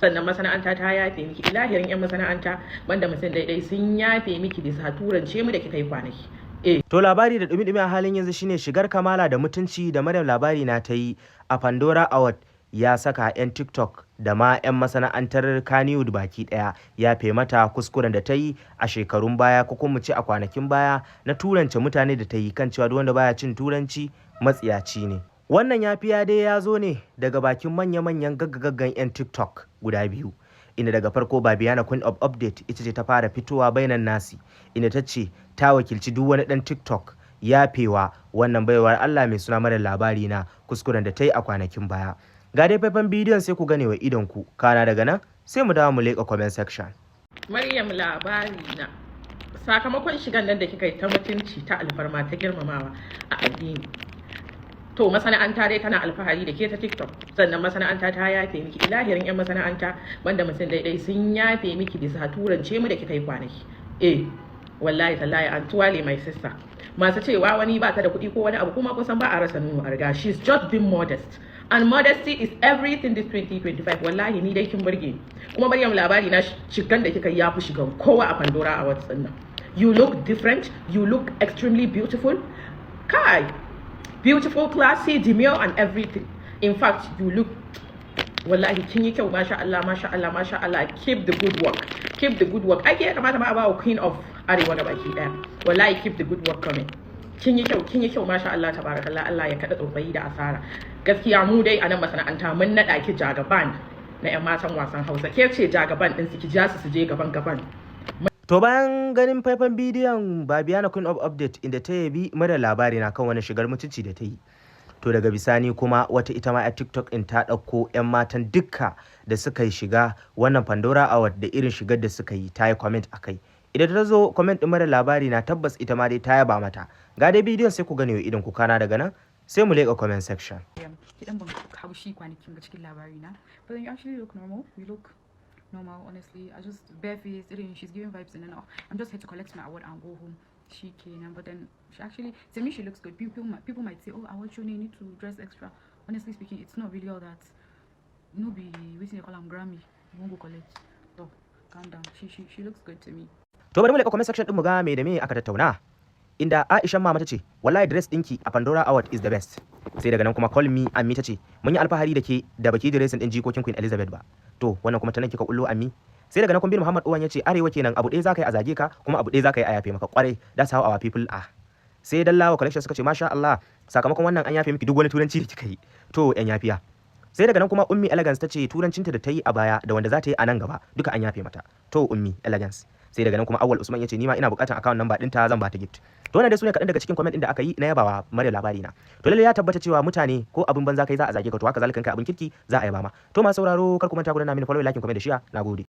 Sannan masana'anta ta yafe miki. Ilahirin yan masana'anta, banda mutum daidai, sun yafe miki bisa turance mu da kika yi kwanaki. Eh. To, labari da dumi-dumi a halin yanzu shine shigar kamala da mutunci da Maryam Labari na ta yi a Pandora Award ya saka 'yan TikTok da ma 'yan masana'antar Kannywood baki daya ya mata kuskuren da ta yi a shekarun baya, ko kuma ce a kwanakin baya, na turance mutane da ta yi kan cewa duk wanda baya cin turanci matsiyaci ne. Wannan yafiya dai ya zo ne daga bakin manya-manyan gaggagaggan 'yan TikTok guda biyu. Inda daga farko Babiana Queen of Update ita ce ta fara fitowa bainan nasi, inda ta ce ta wakilci duk wani ɗan TikTok yafewa wannan baiwar Allah mai suna Mara Labari na kuskuren da ta yi a kwanakin baya. Ga dai faifan bidiyon, sai ku gane wa idon ku, kana daga nan sai mu dawo mu leƙa comment section. Maryam Labari na, sakamakon shigan nan da kika yi ta mutunci, ta alfarma, ta girmamawa a addini, to masana'anta dai tana alfahari da ke ta TikTok. Sannan masana'anta ta yafe miki. Ilahirin yan masana'anta, banda mutum daidai, sun yafe miki bisa turance mu da kika yi kwanaki. Eh, wallahi tallahi, an tuwale my sister. Masu cewa wani ba ta da kuɗi ko wani abu kuma, kusan ba a rasa nono a riga. She's just been modest, and modesty is everything this 2025. Wallahi ni dai kin burge ni. Kuma Maryam Labari na, shigan da kika yi yafi shigan kowa a Pandora Awards din nan. You look different, you look extremely beautiful. Kai, beautiful, classy, demure and everything. In fact, you look, wallahi kin yi kyau. Masha Allah, masha Allah, masha Allah. Keep the good work, keep the good work. Ake ya kamata ma a bawa Queen of Arewa ga baki daya. Wallahi, keep the good work coming. Kin yi kyau, kin yi kyau. Masha Allah, tabarakallah. Allah ya kada tsofaffi da asara. Gaskiya mu dai a nan masana'anta mun nada ki jagaban na yan matan wasan Hausa. Ke ce jagaban din su, ki ja su su je gaban gaban. To, bayan ganin faifan bidiyon Babiana Queen of Update inda ta yabi Mara Labari na kan wani shigar mutunci da ta yi. To, daga bisani kuma wata ita ma a TikTok ɗin ta ɗauko 'yan matan dukka da suka yi shiga wannan Pandora Award da irin shigar da suka yi, ta yi comment a kai. Idan ta zo comment ɗin Mara Labari na, tabbas ita ma dai ta yaba mata. Ga dai bidiyon, sai ku gane wa idon ku, kana daga nan sai mu leƙa comment section. Ki dan ban haushi kwanakin ga cikin Labari na. But then you actually look normal. You look normal, honestly. I just bare face irin she's giving vibes and then, "Oh, I'm just here to collect my award and go home." She came, but then she actually, to me, she looks good. People might say, "Oh, award show, you need to dress extra." Honestly speaking, it's not really all that. No be wetin they call am, Grammy. You won't go collect. So calm down. She looks good to me. To, bari mu leƙa comment section ɗin mu ga me da me aka tattauna. Inda Aisha Mama ta ce, "Wallahi dress ɗinki a Pandora Award is the best." Sai daga nan kuma Call Me Ammi ta ce, "Mun yi alfahari da ke da baki dressing ɗin jikokin Queen Elizabeth ba. To, wannan kuma ta nan kika kullo, Ammi." Sai daga nan Kumbin Muhammad Uwan ya ce, "Arewa kenan, abu ɗaya za ka yi a zage ka, kuma abu ɗaya za ka yi a yafe maka. Kwarai, that's how our people are." Sai Dallawa Collection suka ce, "Masha Allah, sakamakon wannan an yafe miki duk wani turanci da kika yi." To, yan yafiya. Sai daga nan kuma Ummi Elegance ta ce turancinta da ta yi a baya da wanda za ta yi a nan gaba duka an yafe mata. To, Ummi Elegance. Sai daga nan kuma Awwal Usman ya ce, "Ni ma ina buƙatar account number ɗinta, zan ba ta gift." To, wannan dai sune kaɗan daga cikin comment ɗin da aka yi na yabawa Maryam Labari na. To, lalle ya tabbata cewa mutane ko abin banza kai za a zage ka, to haka zalika kai abin kirki za a yaba ma. To, masu sauraro, kar ku manta ku danna mini follow, like, comment da share. Nagode.